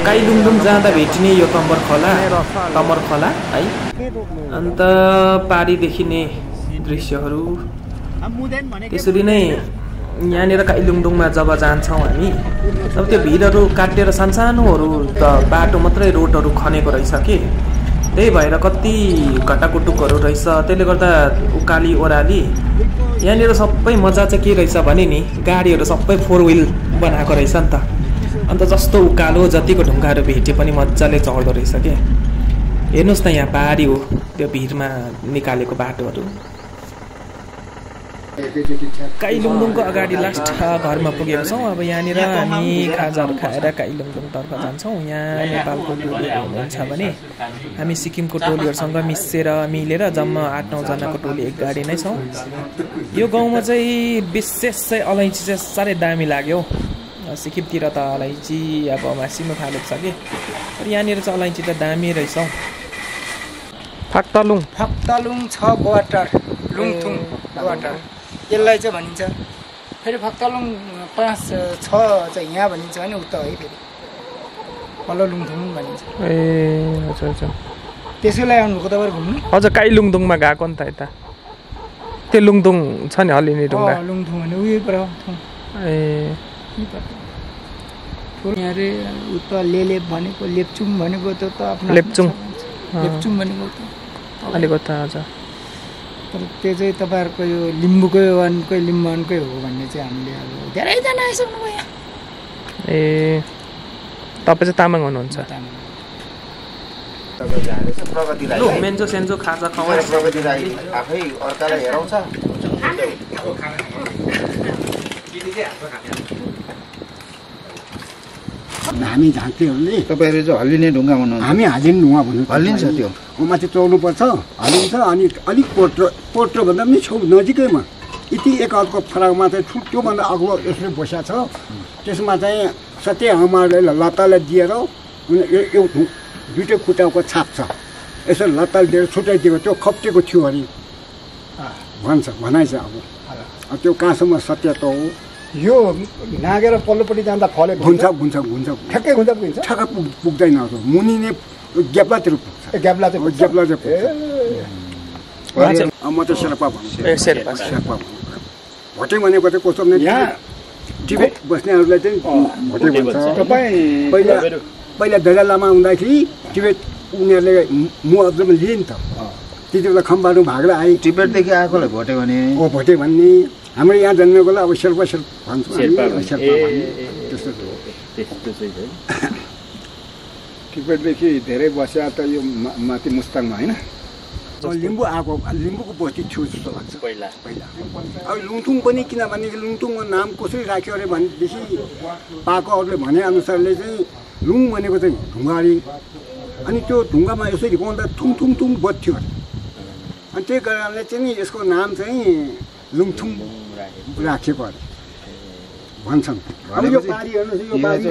काइलुङदुङ जाँदा भेटिने यो तमर खोला है। अन्त पारी देखिने दृश्यहरू त्यसरी नै यहाँनिर काइलुङदुङमा जब जान्छौँ हामी तब त्यो भिरहरू काटेर सानसानोहरू त बाटो मात्रै रोडहरू खनेको रहेछ कि, त्यही भएर कति घटाकुटुकहरू रहेछ। त्यसले गर्दा उकाली ओह्राली यहाँनिर सबै मजा चाहिँ के रहेछ भने नि गाडीहरू सबै 4 व्हिल बनाएको रहेछ नि त। अन्त जस्तो उकालो जतिको ढुङ्गाहरू भेटे पनि मजाले चढ्दो रहेछ के। हेर्नुहोस् न यहाँ पारी हो त्यो भिरमा निकालेको बाटोहरू। काइलुङदुङको अगाडि लास्ट घरमा पुगेको छौँ। अब यहाँनिर हामी खाजाहरू खाएर काइलुङदुङतर्फ जान्छौँ। यहाँ नेपालको टोलीहरू हुनुहुन्छ भने हामी सिक्किमको टोलीहरूसँग मिलेर जम्मा 8-9 जनाको टोली एक गाडी नै छौँ। यो गाउँमा चाहिँ विशेष चाहिँ अलैँची चाहिँ साह्रै दामी लाग्यो। सिक्किमतिर त अलैँची अब मासिनु थालेको छ कि, तर यहाँनिर चाहिँ अलैँची त दामी रहेछ हौ। फाक्तालुङ छ क्वार्टर लुङथुङ क्वार्टर यसलाई चाहिँ भनिन्छ। फेरि फाक्तालुङ 5-6 चाहिँ यहाँ भनिन्छ भने उता है फेरि पल्लो लुङथुङ भनिन्छ। ए अच्छा अच्छा, त्यसको लागि आउनुभएको तपाईँहरू घुम्नु? हजुर, काइलुङदुङमा गएको नि त यता। त्यो लुङदुङ छ नि हल्लिने ढुङ्गा। लुङथुङ भने उयो पर ए यहाँ रे उता लेलेप भनेको लेप्चुङ भनेको त आफ्नो लेप्चुङ भनेको त अलिक त हजुर। तर त्यो चाहिँ तपाईँहरूको यो लिम्बूकै लिम्बुवानकै हो भन्ने चाहिँ हामीले अब धेरैजना आइसक्नुभयो यहाँ। ए तपाईँ चाहिँ तामाङ हुनुहुन्छ? मेन्जो सेन्जो खाजा खुवाउँछ आफै अर्कालाई हेराउँछ। हामी झाँक्रीहरूले तपाईँहरू चाहिँ हल्लिने ढुङ्गा भन्नुहुन्छ? हामी हल्लिने ढुङ्गा भन्नु हल्लिन्छ त्यो माथि चढ्नुपर्छ, हल्लिन्छ। अनि अलिक पोट्रो भन्दा पनि छेउ नजिकैमा यति एक अर्को फराकमा चाहिँ त्योभन्दा अग्लो यसरी बसिया छ। त्यसमा चाहिँ सत्य हमारले लत्तालाई दिएर यो दुइटै खुट्टाको छाप छ, यसो लत्ताले दिएर छुट्याइदिएको त्यो खप्टेको थियो अरे भनाइ छ। अब त्यो कहाँसम्म सत्य त हो? यो नागेर पल्लोपट्टि जाँदा फले ठ्याक्कै पुग्छ ठ्याक्कै पुग्दैन। मुनि नै ग्याप्लातिर पुग्छ। ग्याप्ला चाहिँ पुग्छ। म त शेर्पा भन्छु। भोटे भनेको चाहिँ कस्तो भने यहाँ टिबेट बस्नेहरूलाई चाहिँ भोटे भन्छ। पहिला दलाइ लामा हुँदाखेरि टिबेट उनीहरूले अब्जर्भमा लिए नि त, त्यति बेला खम्बाहरू भागेर आए। टिबेटदेखि आएकोलाई भोटे भने हो, भोटे भन्ने। हाम्रो यहाँ जन्मेकोलाई अब शेर्पा भन्छौँ। टिबेटदेखि धेरै बस्या त यो माथि मुस्ताङमा होइन? लिम्बू आएको, लिम्बूको बस्ती थियो जस्तो लाग्छ पहिला। अब लुङथुङ पनि किनभने लुङथुङको नाम कसरी राख्यो अरे भनेदेखि पाएकोहरूले भनेअनुसारले चाहिँ लुङ भनेको चाहिँ ढुङ्गा अरे। अनि त्यो ढुङ्गामा यसरी गाउँदा थुङ बज्थ्यो अरे। अनि त्यही कारणले चाहिँ यसको नाम चाहिँ लुङथुङ राखेको अरे भन्छन्। अब यो पारी हेर्नुहोस्, यो पारी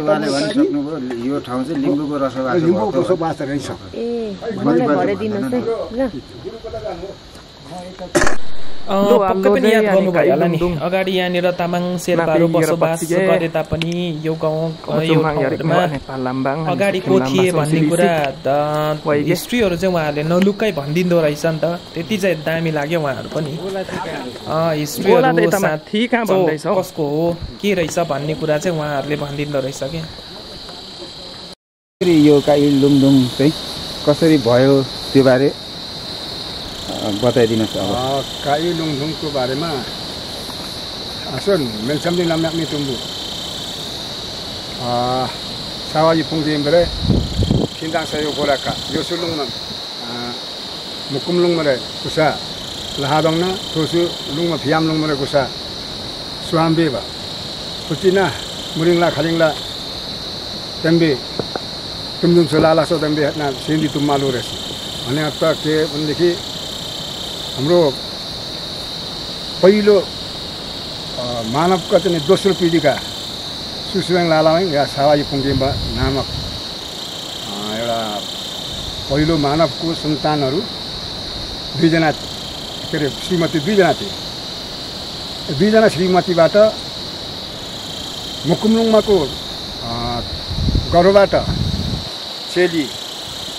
यो ठाउँ चाहिँ लिम्बूको रसोबास रहेछ। पक्कै पनि याद गर्नुभयो होला नि, अगाडि यहाँनिर तामाङ शेर्पाहरू बसोबास गरे तापनि यो ठाउँमा अगाडिको थिए भन्ने कुरा हिस्ट्रीहरू चाहिँ उहाँहरूले नलुक्कै भनिदिँदो रहेछ नि त। त्यति चाहिँ दामी लाग्यो उहाँहरू पनि हिस्ट्रीहरू कसको हो के रहेछ भन्ने कुरा चाहिँ उहाँहरूले भनिदिँदो रहेछ क्या। यो काइलुङदुङ चाहिँ कसरी भयो त्यो बारे बताइदिनुहोस्। अब काइलुङदुङको बारेमा मेलसम्दी नाम्याक्ने तुम्बु सावाजी पुङजिमबरे खिन्दाङ सयो गोराका यो सुलुङमा मुकुमलुङमरे कुसा लहादङना थोसु लुङमा फियामलुङमरे कुसा सुहाम्बेबा खुचिना मुरिङला खालिङला तम्बे तुमदुङ सोलाला सो तम्बे हट्ना सेन्दी तुम्मालु रहेछ भने अर्थ के भनेदेखि हाम्रो पहिलो मानवका चाहिँ दोस्रो पिँढीका सुस्वेङ लालावाङ या सावाजी पुङजिम्बा नामक एउटा पहिलो मानवको सन्तानहरू दुईजना के अरे श्रीमती दुईजना थिए। दुईजना श्रीमतीबाट मुकुमलुङमाको गर्भबाट चेली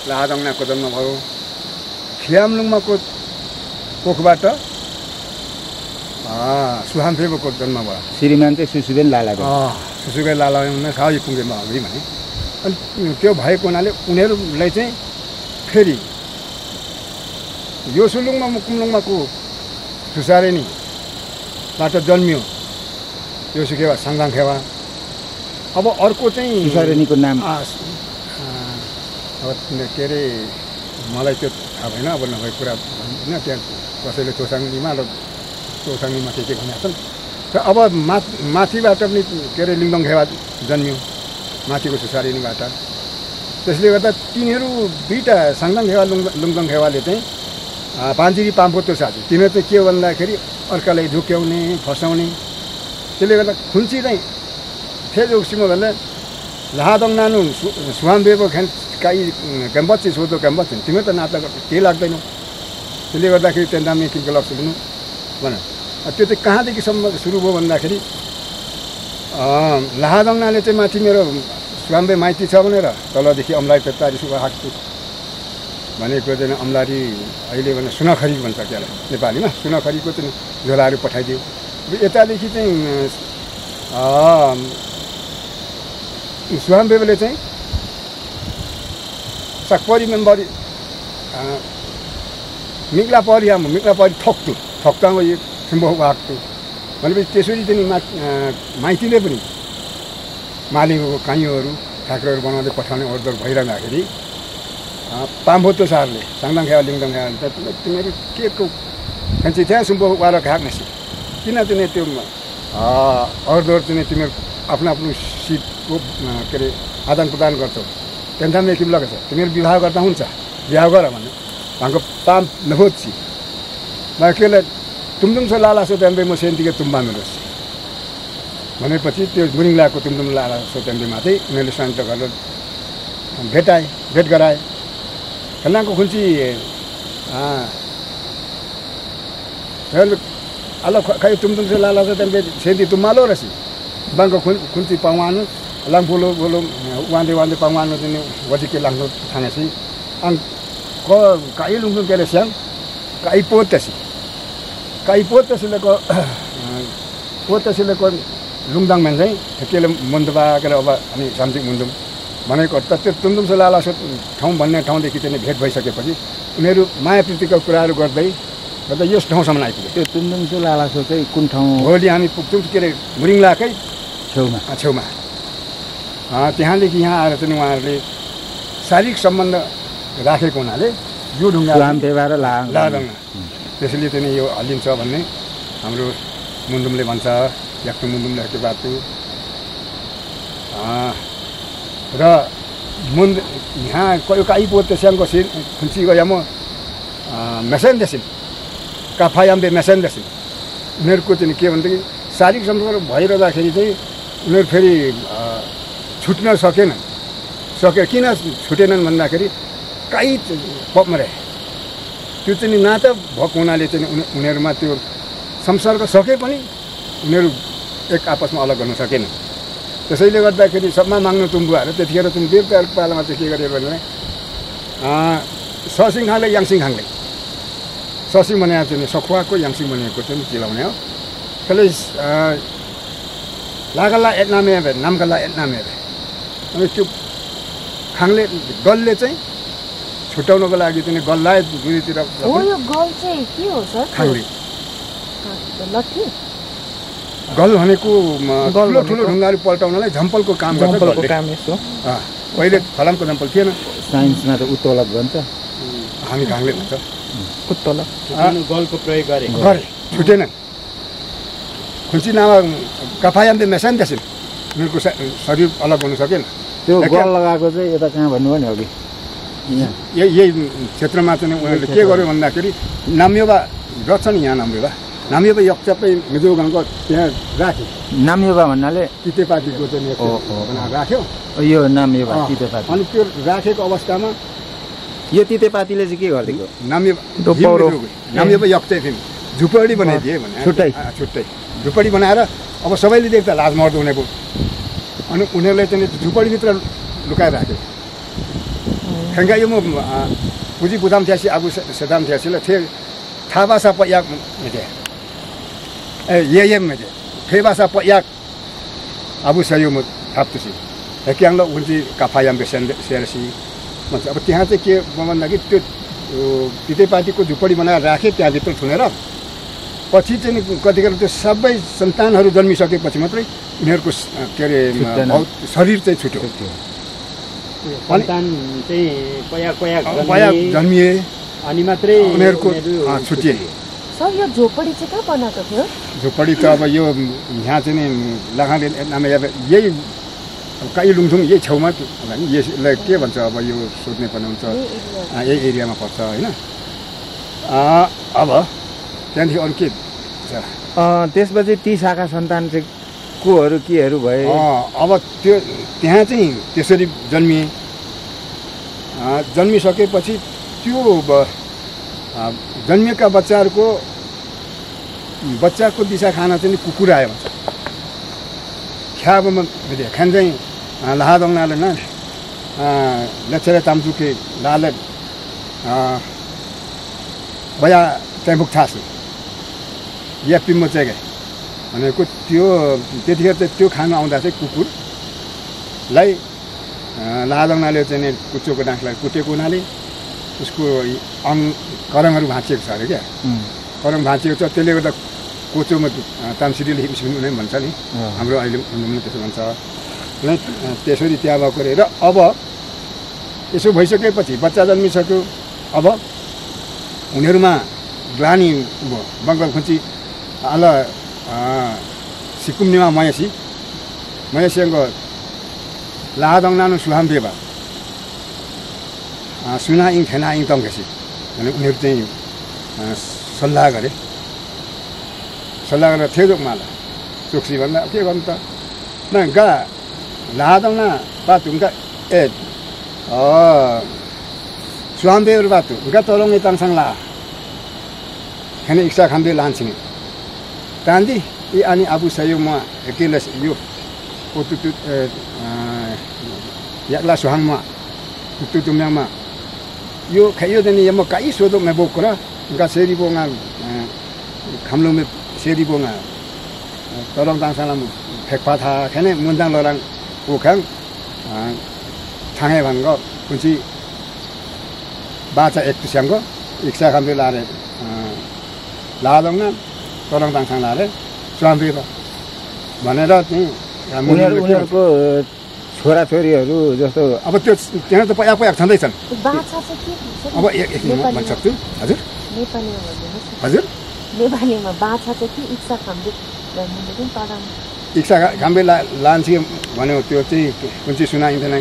लाहादङनाको जन्म भयो। खियामलुङमाको कोखबाट सुहाम्फेबोको जन्म भयो। श्रीमान चाहिँ सुसुबेन लाला सुसुबेन लाला साहै पुगेमा अघि भने अनि त्यो भएको हुनाले उनीहरूलाई चाहिँ फेरि यो सुलुङमा मुकुमलुङमाको सुसारेनीबाट जन्मियो यो सुखेवा साङदाङ खेवा। अब अर्को चाहिँ सुसारेनीको नाम अब के अरे मलाई त्यो थाहा भएन। अब नभए कुरा होइन त्यहाँ कसैले चोसाङलीमा र चोसाङलीमा के भनेका छन् र अब माथिबाट पनि के अरे लिङदङ खेवा जन्मियो माथिको सुसारेनीबाट। त्यसले गर्दा तिनीहरू दुईवटा साङदाङ खेवा लुङदङ खेवाले चाहिँ पाञ्जिरी पाम्पोतो साथी तिनीहरू चाहिँ के भन्दाखेरि अर्कालाई झुक्याउने फसाउने। त्यसले गर्दा खुन्ची चाहिँ फेरि उसीमा भन्दा लाहादङ नानु सुहाम्बेको काहीँ क्याम्पस सोधो क्याम्पस तिमीहरू त नाच्दा केही लाग्दैन। त्यसले गर्दाखेरि त्यहाँ किमको लक्ष्य दिनु भन। त्यो चाहिँ कहाँदेखिसम्म सुरु भयो भन्दाखेरि लाहादङ नाले चाहिँ माथि मेरो सुहाम्बे माइती छ भनेर तलदेखि अमलारी पेत्तारी सुगा हाक्छु भनेको चाहिँ अमलारी अहिले भने सुनखरी भन्छ त्यसलाई नेपालीमा। सुनखरीको चाहिँ झोलाहरू पठाइदियो। यतादेखि चाहिँ सुहाम्बेले चाहिँ सकपरी मेम्बरी मिक्ला परी ठोक्तामा यो सिम्बो हाक्छु भनेपछि त्यसरी चाहिँ माइतीले पनि मालिकको काहीँहरू ठाकुरहरू बनाउँदै पठाउने ओर्दर भइरहँदाखेरि पाम्भोतो सारले साङदाङ खेवा लिङदङ खेवा तिमीहरू के को खान्छ त्यहाँ सुम्बो वार खाक्नेसी किन चाहिँ त्यो ओर्दर चाहिँ तिमीहरू आफ्नो आफ्नो सिटको के अरे आदान प्रदान गर्छौ त्यहाँदेखि किम लगाएको छ तिमीहरू विवाह गर्दा हुन्छ बिहा गर भन्नु भाङको पाम नहोची बाँकीलाई तुमदुमसो लालासो त्यहाँदेखि म सेन्तीको तुम्बा मेरो भनेपछि त्यो मुरिङलाको तुमदुम लाला सोत्यान्डीमा चाहिँ उनीहरूले शान्त गरेर भेट गराए। खल्लाको खुन्ची अल खै तुमदुमसो लाला सोत्यान्डे सेन्ती तुम्मालो रहेछ बाङको खुन्ची पाउनु लाङ बोलो वान्दे पाउनु चाहिँ वजी के लाग्नु थानेसी अनि काहीँ लुङ्गु के अरे स्याङ काहीँ पोतसिलेको लुङदाङ मेन चाहिँ त्यसले मुन्दुबा के अरे अब हामी शान्ति मुन्दुम भनेको त त्यो तुमदुमसो लालासो ठाउँ भन्ने ठाउँदेखि चाहिँ भेट भइसकेपछि उनीहरू माया प्रीतिको कुराहरू गर्दै यस ठाउँसम्म आइपुग्यो। त्यो तुमदुमसो लालासो चाहिँ कुन ठाउँ भोलि हामी पुग्छौँ के अरे मुरिङलाकै छेउमा त्यहाँदेखि यहाँ आएर चाहिँ उहाँहरूले शारीरिक सम्बन्ध राखेको हुनाले यो ढुङ्गा लाहादङ त्यसैले चाहिँ यो हल्लिन्छ भन्ने हाम्रो मुन्दुमले भन्छ याक्टु मुन्दुमले त्यो बाटो र यहाँ कयो काहीँ पो त्यसको खुन्ची गयो म मेसेन देसिन काफायाम्बे मेसेन देसिन उनीहरूको चाहिँ के भनेदेखि शारीरिक सम्पर्क भइरहँदाखेरि चाहिँ उनीहरू फेरि छुट्न सकेन किन छुटेनन् भन्दाखेरि काहीँ पपमा रहे त्यो चाहिँ नाता भएको हुनाले चाहिँ उनीहरूमा त्यो संसर्ग सके पनि उनीहरू एक आपसमा अलग गर्न सकेन। त्यसैले गर्दाखेरि सबमा माग्नु तुम्बुहरू त्यतिखेर चाहिँ देवताहरूको पालामा चाहिँ के गरेर भने ससिङ खाङले याङसिङ खाङले ससिङ भनेको चाहिँ सखुवाको याङसिङ भनेको चाहिँ चिलाउने हो। त्यसले लागल्ला एटनामे नामगल्ला एटनामे अनि त्यो खाङले गलले चाहिँ छुट्याउनको लागि चाहिँ गललाई दुरीतिर गल भनेको ठुलो ढुङ्गाहरू पल्टाउनलाई झम्पलको काम गर्छ। पहिले फलामको झम्पल थिएन साइन्समा त उत्तोलक भन्छ हामी खाङले भन्छ उत्तोलक गलको प्रयोग गरे छुटेन खुन्ची नामा कफायाम्बे मेसान देसिन उनीहरूको शरीर अलग हुन सकेन। त्यो गल लगाएको चाहिँ यता कहाँ भन्नुभयो नि अघि यही क्षेत्रमा चाहिँ उनीहरूले के गर्यो भन्दाखेरि नाम्योबा गर्छ नि यहाँ नाम्योबा यक्चपै मिजोगाङको त्यहाँ राख्यो। नाम्योबा भन्नाले तितेपातीको चाहिँ राख्यो यो नाम्योबा तितेपाती अनि त्यो राखेको अवस्थामा यो तितेपातीले चाहिँ के गरिदिएको नाम्योबा यक्चै थियो झुपडी बनाइदिए भने छुट्टै झुपडी बनाएर अब सबैले देख्दा लाज मर्दो हुनेको अनि उनीहरूले चाहिँ झुपडीभित्र लुकाएर राख्यो। Hingga yo mo puji putam tiasi abu sedam tiasi la the thabasa payak mede. Yeyem mede. Phebasa payak abu sayo mo thaptusi. Hekyang lo unji kapayam besen sersi. Maksud अब त्यहाँ चाहिँ के भन्दाखेरि त्यो तितेपातीको झुपडी बनाएर राखे त्यहाँभित्र थुनेर पछि चाहिँ कतिखेर त्यो सबै सन्तानहरू जन्मिसकेपछि मात्रै उनीहरूको के अरे शरीर चाहिँ छुट्यो सन्तान चाहिँ पयाक जन्मिए अनि मात्रै उनीहरूको छुटिए सर यो झोपडी चाहिँ कहाँ बनाएको थियो झोपडी त अब यो यहाँ चाहिँ नि लाखाले नाम यही कहीँ लुङथुङ यही छेउमा यसलाई के भन्छ अब यो सोध्ने पर्ने हुन्छ यही एरियामा पर्छ होइन अब त्यहाँदेखि अरू के त्यसपछि ती शाखा सन्तान चाहिँ कोहरू केहरू भए अब त्यो त्यहाँ चाहिँ त्यसरी जन्मिए जन्मिसकेपछि त्यो जन्मिएका बच्चाको दिशा खान चाहिँ कुकुर आयो भन्छ ख्याबमा खान चाहिँ लाहादङनाले न लेक्चर तामजुके लाले बया चाहिँ थास या पिम्मो चाहिँ भनेको त्यो त्यतिखेर चाहिँ त्यो खान आउँदा चाहिँ कुकुरलाई लाहादङनाले चाहिँ कुचोको डाँसलाई कुटेको हुनाले उसको करङहरू भाँचिएको छ अरे क्या करङ भाँचिएको छ त्यसले गर्दा कोचोमा तामसिरीले हिमसिम भन्छ नि हाम्रो अहिले त्यसो भन्छ त्यसरी त्यहाँ भएको अरे र अब यसो भइसकेपछि बच्चा जन्मिसक्यो अब उनीहरूमा ग्लानी बङ्गलखुन्ची अल सिकुम्नेमा मयसीसँग लाहादङ नानु सुहाम बेबा सुना इङ थेना इङ तङ्गेसी भने उनीहरू चाहिँ सल्लाह गरेर थियो माला चोक्सी भन्दा के गर्नु त न गा लाहादङ न बात हुँदा सुहाम्बेहरू बात गा तलङ ताङसाङ ला खाने इच्छा खाम्बे लान्छिङ तान्दी यी अनि आबु सयो म एकेला यो ओतुतु याक्ला सुहाङमा तुतुम्याङमा यो खायो देनी यम काई सोदो मे बोकरा गा सेरी बोङा खामलोमे सेरी बोङा तलङ ताङसाङला फेक्पा था खाने मुन्दाङ लराङ ओखाङ थाङे भङ्ग कुची बाचा एक तुस्याङको इच्छा खाम्बे लारे लाहादङ न तलङ ताङसाङ लारे स्वाम्बे भनेर चाहिँ उनीहरूको छोराछोरीहरू जस्तो अब त्यो त्यहाँ त पयाक छँदैछन् बाछा चाहिँ के भन्छ अब एकछिन भन्न सक्छु हजुर नेपालीमा भन्नुहोस् हजुर नेपालीमा बाछा चाहिँ के इच्छा खाम्बे भन्नुहुन्छ नि तलङ इच्छा खाम्बे लान्छे भन्यो त्यो चाहिँ कुन चाहिँ सुनाइँदैन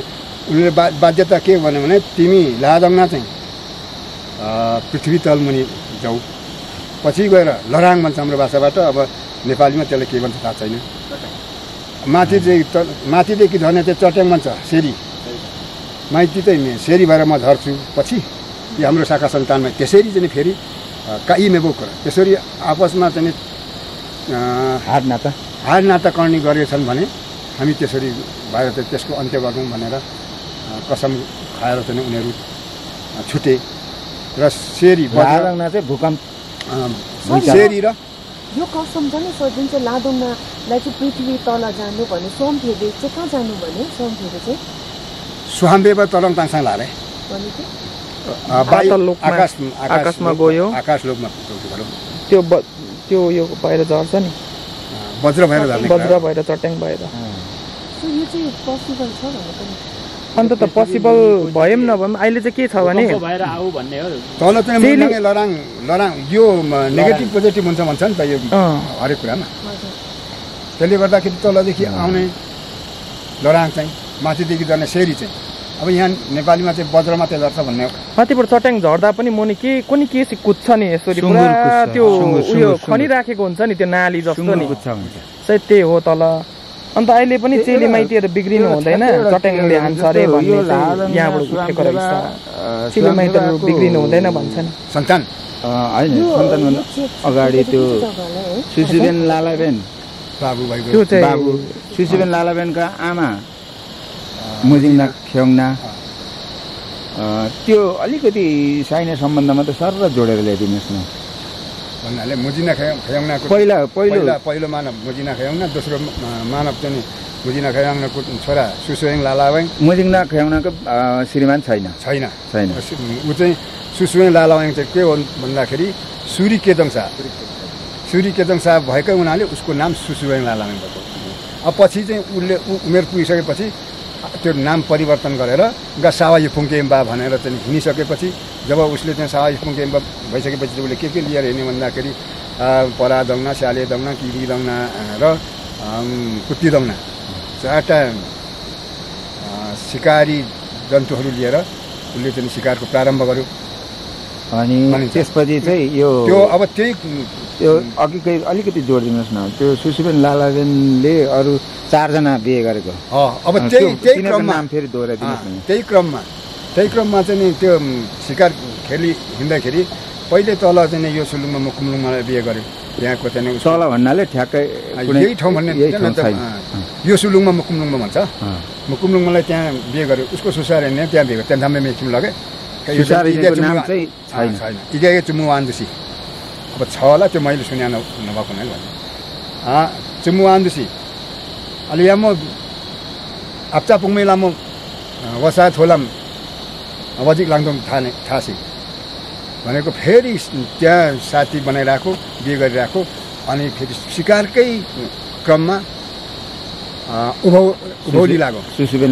उनीहरूले बाध्यता के भन्यो भने तिमी लाहादङमा चाहिँ पृथ्वी तलमुनि जाऊ पछि गएर लराङ भन्छ हाम्रो भाषाबाट अब नेपालीमा त्यसलाई के भन्छ थाहा छैन माथिदेखि झर्ने चाहिँ चट्याङ भन्छ सेरी माइती चाहिँ सेरी भएर म झर्छु पछि यो हाम्रो शाखा सन्तानमा त्यसरी चाहिँ फेरि काई मेबोक त्यसरी आपसमा चाहिँ हाड नाता गर्ने गरेछन् भने हामी त्यसरी भएर चाहिँ त्यसको अन्त्य गरौँ भनेर कसम खाएर चाहिँ उनीहरू छुटे र सेरी लाहादङमा चाहिँ भूकम्प सेरी र यो कसम छ नि सर जुन चाहिँ लाहादङलाई चाहिँ पृथ्वी तल जानु भने सोमफेबे चाहिँ कहाँ जानु भने सोमफेबे चाहिँ सुहाम्बेबाट तलङ ताङसाङ लारे आकाशमा गयो आकाश लोकमा त्यो यो भएर झर्छ नि वज्र भएर चट्याङ भएर सो यो चाहिँ पोसिबल छ भनेको नि अन्त त पोसिबल भए पनि नभए पनि अहिले चाहिँ के छ भने भएर आऊ भन्ने हो तल चाहिँ मुन्दाङे लराङ यो नेगेटिभ पोजिटिभ हुन्छ भन्छ नि त यो हरेक कुरामा त्यसले गर्दाखेरि तलदेखि आउने लराङ चाहिँ माथिदेखि जाने सेरी चाहिँ अब यहाँ नेपालीमा चाहिँ वज्र मात्रै झर्छ भन्ने माथिबाट चट्याङ झर्दा पनि मुनि के कुनै के कुद्छ नि यसरी पुरा त्यो उयो खनिराखेको हुन्छ नि त्यो नाली जस्तो नि सायद त्यही हो तल अन्त अहिले पनि चेली माइतीहरू बिग्रिनु हुँदैन चट्याङले हान्छ अरे भन्ने यहाँबाट उठेको रहेछ चेली माइतीहरू बिग्रिनु हुँदैन भन्छ नि सन्तान होइन सन्तानभन्दा अगाडि त्यो सुशीबेन लालाबेन बाबु सुशीबेन लालाबेनका आमा मुजिङना ख्योङना त्यो अलिकति साइने सम्बन्धमा त सर जोडेर ल्याइदिनुहोस् न भन्नाले मुजिना खयाउनाको पहिलो मानव मुजिना खयाउना दोस्रो मानव चाहिँ मुजिना खयाउनाको छोरा सुसुवेङ लालावाङ मुजिना खयाउनाको श्रीमान छैन ऊ चाहिँ सुसुवेङ लालावाङ चाहिँ के हो भन्दाखेरि सुरी केतङ शाह भएकै हुनाले उसको नाम सुसुवेङ लालावाङ भएको अब पछि चाहिँ उसले उमेर पुगिसकेपछि त्यो नाम परिवर्तन गरेर सावा युफुङकेम्बा भनेर चाहिँ हिँडिसकेपछि जब उसले चाहिँ सावा युफुङकेम्बा भइसकेपछि उसले के लिएर हिँड्ने भन्दाखेरि परादङ्ना स्यालेदङ्ना किरीदङ्ना र कुट्टीदङ्ना 4टा शिकारी जन्तुहरू लिएर उसले चाहिँ शिकारको प्रारम्भ गर्यो अनि त्यसपछि चाहिँ त्यो अब त्यही त्यो अघिकै अलिकति जोडिदिनुहोस् न त्यो सुसुवेङ लालावेनले अरू 4 जना बिहे गरेको अब त्यही क्रममा नाम फेरि दोहोऱ्याइदिनुहोस् न त्यही क्रममा चाहिँ नि त्यो शिकार खेली हिँड्दाखेरि पहिले तल चाहिँ यो सुलुङमा मुकुमलुङमालाई बिहे गर्यो त्यहाँको चाहिँ तल भन्नाले ठ्याक्कै यही ठाउँ भन्ने यो सुलुङमा मुकुमलुङमा भन्छ मुकुमलुङमालाई त्यहाँ बिहे गर्यो उसको सुसार हेर्ने त्यहाँ बिहे गर्यो त्यहाँ धामे मेकिम लगे इगाए चुमु आन्दुसी अब छ होला त्यो मैले सुने नभएको हुनाले भने चुमु आन्दुसी अलि या म आप्चा पुङमै लामो वसा थोलाम वजिक लाङदोङ थासी भनेको फेरि त्यहाँ साथी बनाइरहेको बिहे गरिरहेको अनि फेरि शिकारकै क्रममा उभौली लाग्यो सुसुवेङ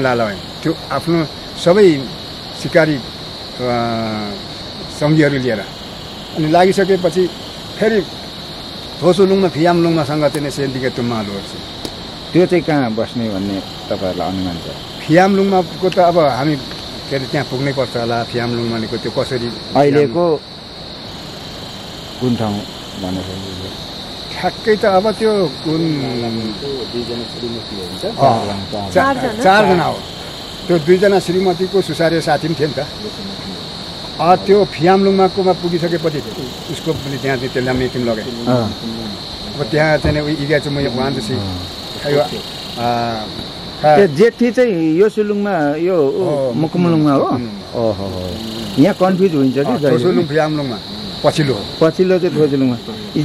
लालावाङ त्यो आफ्नो सबै शिकारी सङ्गीहरू लिएर अनि लागिसकेपछि फेरि थोसुलुङमा फियामलुङमासँग चाहिँ सेन्टिके तुम्माहरू त्यो चाहिँ कहाँ बस्ने भन्ने तपाईँहरूलाई अनुमान छ फियामलुङमाको त अब हामी के अरे त्यहाँ पुग्नै पर्छ होला फियामलुङ भनेको त्यो कसरी अहिलेको कुन ठाउँ भन्न सक्नुहुन्छ ठ्याक्कै त अब त्यो कुन 4जना हो त्यो 2जना श्रीमतीको सुसारे साथी पनि थियो नि त त्यो फियामलुङमाकोमा पुगिसकेपछि उसको पनि त्यहाँ चाहिँ त्यसलाई मेकिम लगाए अब त्यहाँ चाहिँ इगा चाहिँ म वान्दुसी जेठी चाहिँ यो सुलुङमा यो मुकुमलुङमा हो ओहो यहाँ कन्फ्युज हुन्छ कि थोसुलुङ फियामलुङमा पछिल्लो चाहिँ थोसुलुङमा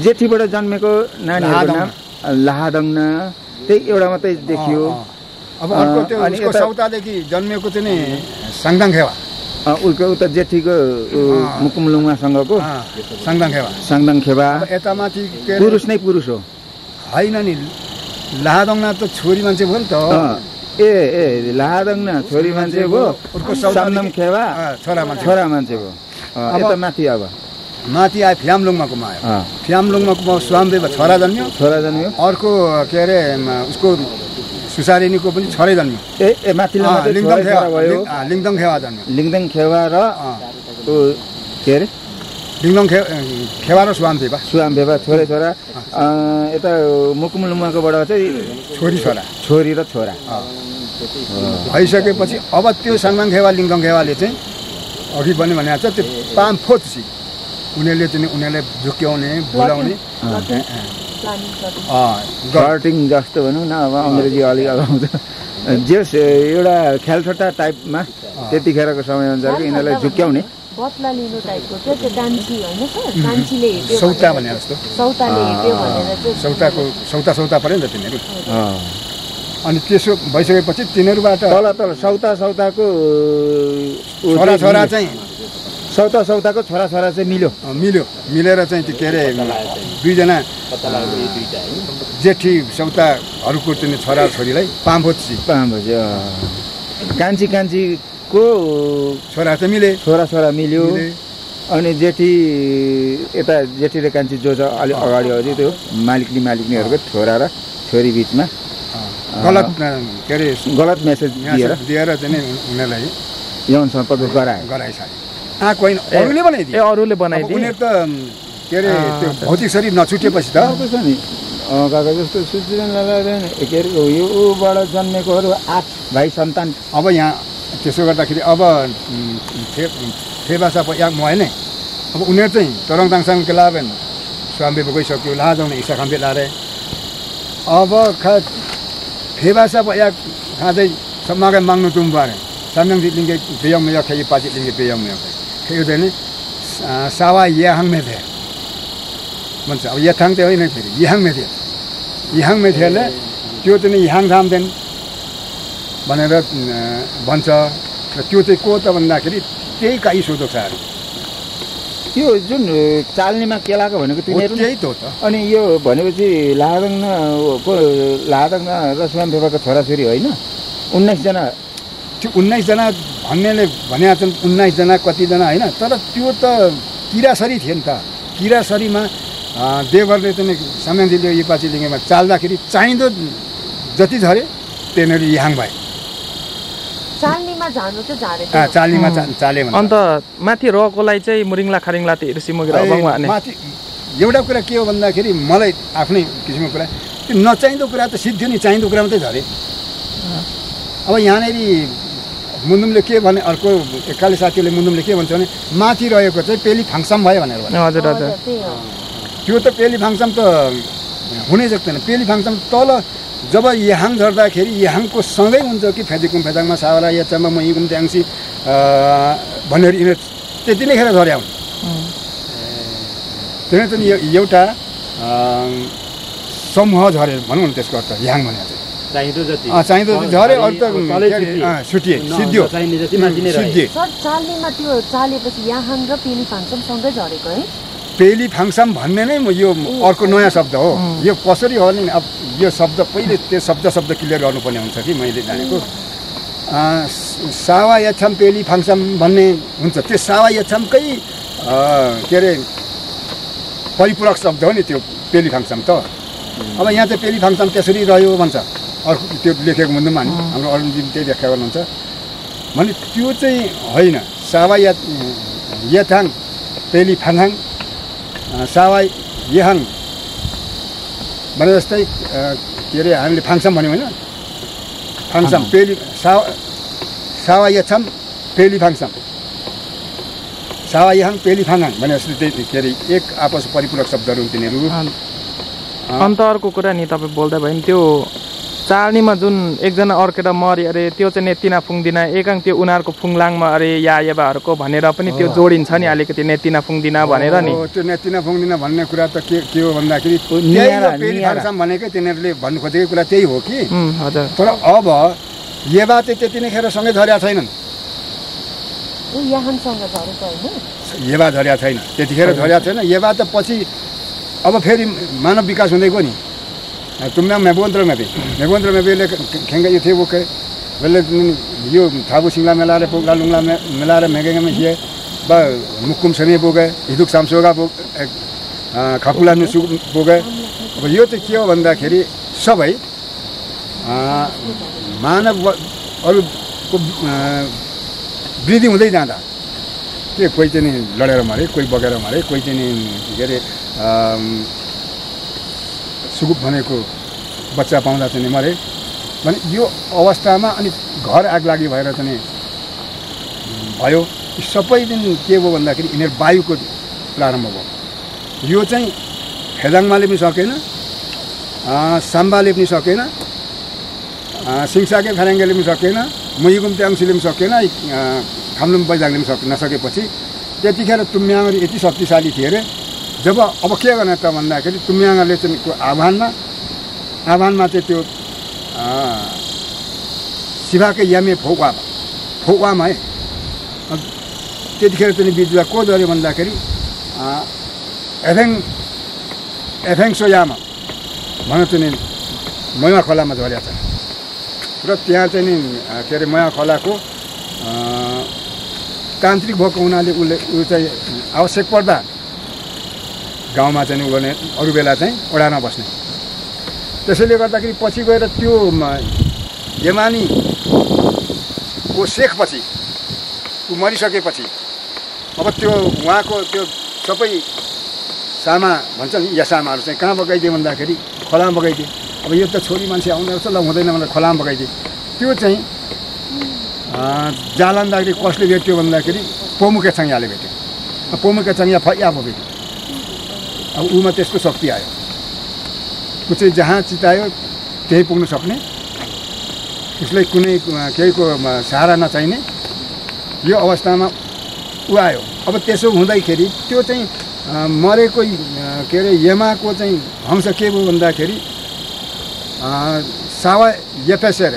जेठीबाट जन्मेको नानीहरूको नाम लाहादङ्ना त्यही एउटा मात्रै देखियो अब अर्को त्यो उसको सौतादेखि जन्मेको चाहिँ नि साङदाङखेवा उता जेठीको मुकुमलुङमासँगको साङदाङखेवा यता माथि पुरुष नै पुरुष हो होइन नि लाहादङ्ना त छोरी मान्छे भयो नि त लाहादङ्ना छोरी मान्छे भयो साङदाङखेवा छोरा मान्छे भयो यता माथि अब माथि आयो फियामलुङमाकोमा आयो फियामलुङमाको स्वामदेव छोरा जन्म्यो अर्को के अरे उसको सुसारेनीको पनि छोरै जन्म्यो लिङदङ खेवा र के अरे लिङदङ खेवा र सुवामदेवा छोरा यता मुकुमलुङमाकोबाट चाहिँ छोरी र छोरा भइसकेपछि अब त्यो साङदाङ खेवा लिङदङ खेवाले चाहिँ अघि पनि भनेको छ त्यो पामफोची उनीहरूले झुक्याउने भुलाउने गर्टिङ जस्तो भनौँ न अब अङ्ग्रेजी अलिक आउँछ जस एउटा ख्यालठट्टा टाइपमा त्यतिखेरको समयअनुसारको यिनीहरूलाई झुक्याउने बदला लिनु टाइपको के त्यो कान्छी होइन सर कान्छीले हेट्यो सौता भने जस्तो सौताले हेट्यो भनेर चाहिँ सौता पर्यो नि त तिनीहरू अनि त्यसो भइसकेपछि तिनीहरूबाट तल सौताको छोरा चाहिँ सौताको छोरा चाहिँ मिलेर चाहिँ त्यो के अरे 2जना जेठी सौताहरूको चाहिँ छोराछोरीलाई पाम्भोजी कान्छीको छोरा चाहिँ मिले छोरा मिल्यो अनि जेठी यता जेठी र कान्छी जो छ अलि अगाडि अझै त्यो मालिकनीहरूको छोरा र छोरी बिचमा गलत मेसेज दिएर चाहिँ उनीहरूलाई यौन सम्पर्क गराइसके अरूले बनाइदिए उनीहरू त के अरे त्यो भौतिक शरीर नछुटेपछि त काका जस्तो सुसुवेङ लालावेन के अरे योबाट जन्मेकोहरू 8 भाइ सन्तान अब यहाँ त्यसो गर्दाखेरि अब फेबासा या म होइन अब उनीहरू चाहिँ तरङदाङसाङ के लावेन स्वाम्बेको गइसक्यो लाजाउने इसा खाम्बे लारे अब फेबासा या खाँदै समागे माग्नु तुम बारे 삼명지링게 배영무역 해 빠지링게 배영무역 그러더니 사와예항메대 먼저 예탕대어는 예항메대 예항메대래 त्यो यहाँधाम देन भनेर भन्छ र त्यो चाहिँ को त भन्दाखेरि त्यही काई सोधो छ यो जुन चाल्नीमा केलाको भनेको तिनीहरू त्यही त हो त अनि यो भनेपछि लाहादङ र सुवाम्पेपाको छोराछोरी होइन 19 जना त्यो 19 जना भन्नेले भनेका छन् 19 जना कतिजना होइन तर त्यो त किरासरी थिए नि त किरासरीमा देवरले चाहिँ साम्याङजीले यपाची लिङ्गेमा चाल्दाखेरि चाहिँदो जति झरे त्यहाँनिर यहाँ भए चाल्नीमा झार्नु चाहिँ झारेको चाल्नीमा चाले अन्त माथि रहेकोलाई चाहिँ मुरिङला खारिङला त्यो सिमुगेर माथि एउटा कुरा के हो भन्दाखेरि मलाई आफ्नै किसिमको कुरा त्यो नचाहिँदो कुरा त सिद्धि नि चाहिँदो कुरा मात्रै झरे अब यहाँनिर मुन्दुमले के भने अर्को एकाले साथीले मुन्दुमले के भन्छ भने माथि रहेको चाहिँ पेली फाङसाम भयो भनेर भन्छ हजुर हजुर त्यो त पेली फाङसाम त हुनै सक्दैन पेली फाङसाम तल जब यहाङ झर्दाखेरि यहाङको सँगै हुन्छ कि फेदिकुम फेदाङमा सावरा याचामा महीकुम ट्याङ्सी भनेर यिनीहरू त्यति नै खेर झर्या हुन् त्यही चाहिँ एउटा समूह झरे भनौँ न त्यसको अर्थ यहाङ भने चाहिँदो झरे अरू त छुटिए सिद्धियो सिद्धिए चाल्नीमा त्यो चालेपछि यहाङ र पेली फाङसाम सँगै झरेको है पेली फाङसाम भन्ने नै यो अर्को नयाँ शब्द हो यो कसरी हो नि अब यो शब्द पहिले त्यो शब्द क्लियर गर्नुपर्ने हुन्छ कि मैले जानेको सावा याछाम पेली फाङसाम भन्ने हुन्छ त्यो सावा याछामकै के अरे परिपूरक शब्द हो नि त्यो पेली फाङसाम त अब यहाँ चाहिँ पेली फाङसाम त्यसरी रह्यो भन्छ अर्को त्यो लेखेको मुन्दुमा हाम्रो अरुणजी त्यही व्याख्या गर्नुहुन्छ भने त्यो चाहिँ होइन सावा याथाङ पेली फाङहाङ सावा यहाङ भने जस्तै के अरे हामीले फाङसाम भन्यौँ होइन फाङसाम पेली सावा याछाम पेली फाङसाम सावा यहाङ पेली फाङहाङ भने जस्तै त्यही के अरे एक आपस परिपूरक शब्दहरू तिनीहरू अन्त अर्को कुरा नि तपाईँ बोल्दा भयो नि त्यो चाल्नीमा जुन एकजना अर्केर मर्यो अरे त्यो चाहिँ नेतिना फुङदिना एकाङ त्यो उनीहरूको फुङलाङमा अरे याबाहरूको भनेर पनि त्यो जोडिन्छ नि अलिकति नेतिना फुङदिना भनेर नि त्यो नेतिना फुङदिना भन्ने कुरा त के हो भन्दाखेरि पेली फाङसाम भनेकै तिनीहरूले भन्नु खोजेको कुरा त्यही हो कि हजुर तर अब येबा चाहिँ त्यति नै खेर सँगै झरेका छैनन् येबा झरेका छैन त्यतिखेर झरेका छैन येबा त पछि अब फेरि मानव विकास हुँदै गयो नि तुम्याङ मेबोन्द्र मेबेले खेङ्गा यो थिए बोके वेले यो थाबु सिङ्ला मेलाएर पोग्ला लुङ्ला मेलाएर मेगेगामा थिए बा मुक्कुम सने बोके हिदुक सामसोगा खकुला नुसु बोके अब यो चाहिँ के हो भन्दाखेरि सबै मानव अरूको वृद्धि हुँदै जाँदा के कोही चाहिँ लडेर मरे कोही बगेर मरे कोही चाहिँ के अरे सुगुप भनेको बच्चा पाउँदा चाहिँ मरे भने यो अवस्थामा अनि घर आगलागी भएर चाहिँ भयो सबै दिन के भयो भन्दाखेरि यिनीहरू वायुको प्रारम्भ भयो यो चाहिँ फेदाङमाले पनि सकेन साम्बाले पनि सकेन सिङसाके फाराङ्गेले पनि सकेन मुइगुम ट्याङ्सीले पनि सकेन खामलुङ बैजाङले पनि नसकेपछि त्यतिखेर तुम्याङहरू यति शक्तिशाली थिए अरे जब अब के गर्ने त भन्दाखेरि तुम्याङहरूले चाहिँ आह्वानमा चाहिँ त्यो शिवाकै यामे फोक्वामा है त्यतिखेर चाहिँ बिजुवा को झऱ्यो भन्दाखेरि एफेङसोयामा भन चाहिँ मया खोलामा झरेको छ र त्यहाँ चाहिँ नि के अरे मया खोलाको तान्त्रिक भएको हुनाले ऊ चाहिँ आवश्यक पर्दा गाउँमा चाहिँ उ गर्ने अरू बेला चाहिँ ओडामा बस्ने त्यसैले गर्दाखेरि पछि गएर त्यो यमानीको सेखपछि ऊ मरिसकेपछि अब त्यो उहाँको त्यो सबै सामा भन्छ नि या सामाहरू चाहिँ कहाँ बगाइदियो भन्दाखेरि खोलामा बगाइदिए अब यो त छोरी मान्छे आउँदो रहेछ ल हुँदैन भनेर खोलामा बगाइदिए त्यो चाहिँ जालान्दाखेरि कसले भेट्यो भन्दाखेरि पोमुके छाङ्याले भेट्यो पोमुके छाङ्या फैया भयो भेट्यो अब ऊमा त्यसको शक्ति आयो ऊ चाहिँ जहाँ चितायो त्यही पुग्न सक्ने उसलाई कुनै केहीको सहारा नचाहिने यो अवस्थामा ऊ आयो। अब त्यसो हुँदाखेरि त्यो चाहिँ मरेको के अरे यमाको चाहिँ अंश के भयो भन्दाखेरि सावा एफएसआर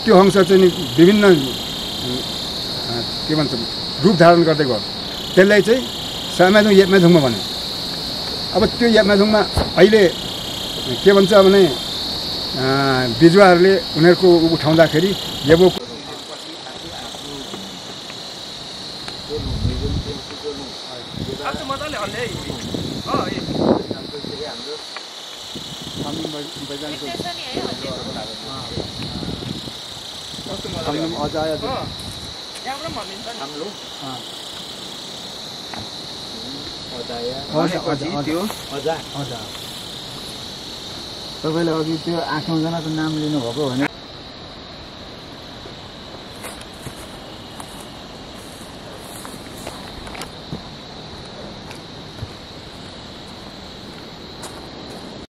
त्यो अंश चाहिँ विभिन्न के भन्छ रूप धारण गर्दै गयो। त्यसलाई चाहिँ सामेधुङ यमाधुङमा भन्यो। अब त्यो यमाधुङमा अहिले के भन्छ भने बिजुवाहरूले उनीहरूको उठाउँदाखेरि यबो तपाईँले अघि त्यो 8 जनाको नाम लिनुभएको भने